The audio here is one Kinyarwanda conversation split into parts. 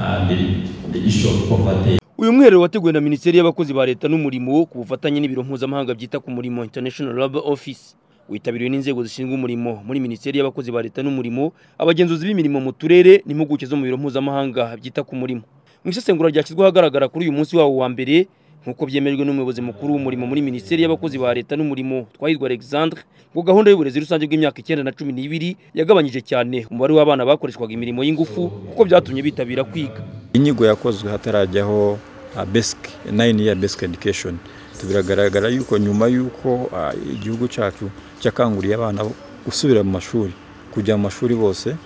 The issue of poverty. Uyu mwiherero wateguwe na Minisiteri y'Abakozi ba Leta n'Umurimo ku bufatanye n'ibiro mpuzamahanga byita ku murimo, International Labour Office. Witabiriwe n'inzego zishinzwe umurimo muri Minisiteri y'Abakozi ba Leta n'Umurimo, abagenzuzi b'imirimo mu turere n'impuguke zo mu biro mpuzamahanga byita ku murimo. Mu isesengura ryashyizwe ahagaragara kuri uyu munsi wawo wa mbere, nk'uko byemejwe n'umuyobozi mukuru w'umurimo muri Minisiteri y'Abakozi ba Leta n'Umurimo, Twahirwa Alexandre, ngo gahunda y'uburezi rusange bw'imyaka 9 na 12 yagabanyije cyane umubare w'abana bakoreshwaga imirimo y'ingufu, kuko byatumye bitabira kwiga. Inyigo yakozwe hatarajyaho basic 9 year basic education, biragaragara yuko nyuma yuko igihugu cyacu cyakanguriye abana gusubira mu mashuri, kujya mu mashuri bose,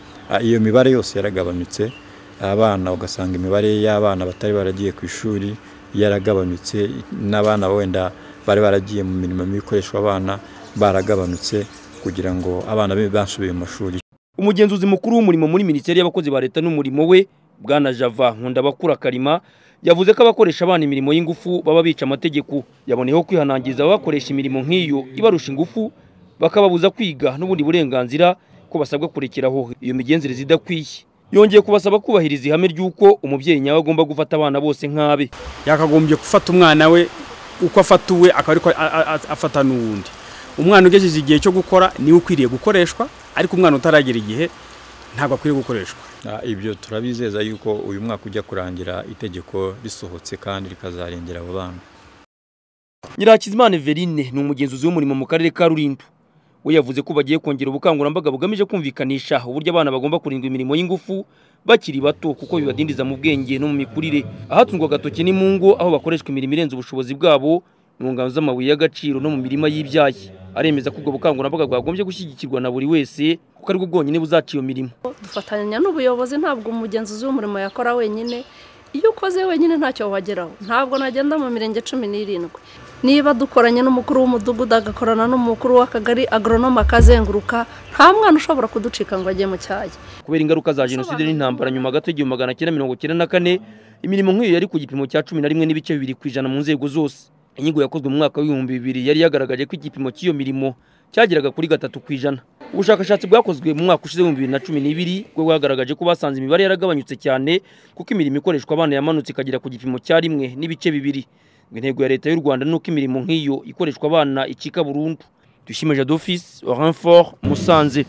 iyo mibare yose yaragabanutse. Abana ugasanga imibare y'abana batari baragiye ku ishuri yaragabanutse, n'abana wenda bari baragiye mu mirimo mikoreshwa abana baragabanutse, kugira ngo abana be basubiye mu mashuri. Umugenzuzi mukuru w'umurimo muri Minisiteri y'Abakozi ba Leta n'Umurimo we, Bwana Java Nkundabakura Karima, yavuze ko abakoresha abana imirimo y'ingufu baba bica amategeko. Yaboneyeho kwihanangiriza abakoresha imirimo nk'iyo ibarusha ingufu, bakababuza kwiga n'ubundi burenganzira, ko basabwa kurekeraho iyo migenzereze idakwiye. Yongeye kubasaba kubahiriza ihame ry'uko umubyeyi nyawe agomba gufata abana bose nk'abe. Yakagombye gufata umwana we uko afata uwe, akaba ariko afata n'uwundi. Umwana ugejeje igihe cyo gukora niwe ukwiriye gukoreshwa, ariko umwana utaragera igihe ntabwo akwiriye gukoreshwa. Ibyo turabizeza yuko uyu mwaka ujya kurangira itegeko risohotse kandi rikazarengera abo bana. Nyirakizimana Everine ni umugenzuzi w'umurimo mu karere ka Rulindo. We yavuze ko bagiye kongera ubukangurambaga bugamije kumvikanisha uburyo abana bagomba kurindwa imirimo y'ingufu bakiri bato, kuko bibadindiza mu bwenge no mu mikurire. Ahatungwa agatoki ni mu ngo aho bakoreshwa imirimo irenze ubushobozi bwabo, mu ngano z'amabuye y'agaciro no mu mirima y'ibyayi. Aremeza ko ubwo bukangurambaga bwagombye gushyigikirwa na buri wese, kuko aribwo bwonyine buzaca iyo mirimo. Dufatanya n'ubuyobozi, ntabwo umugenzuzi w'umurimo yakora wenyine. Iyo ukoze wenyine ntacyo wageraho. Ntabwo nagenda mu mirenge 17. Niba dukoranye n'umukuru w'umudugudu, agakorana n'umukuru w'akagari, agronome akazenguruka, nta mwana ushobora kuducika ngo ajye mu cyayi. Kubera ingaruka za jenoside n'intambara nyuma gato 1994, imirimo nk'iyo yari ku gipimo cya 11.2% mu nzego zose. Inyigo yakozwe mu mwaka w'2000 yari yagaragaje ko igipimo cy'iyo mirimo cyageraga kuri 3%. Ubushakashatsi bwakozwe mu mwaka ushize 2012 bwo bwagaragaje ko basanze imibare yaragabanyutse cyane, kuko imirimo ikoreshwa abana yamanutse ikagera ku gipimo cya 1.2. Intego ya Leta y'u Rwanda nuko imirimo nk'iyo ikoreshwa abana icika burundu. Dushime Jadofis, Renfort, Musanze.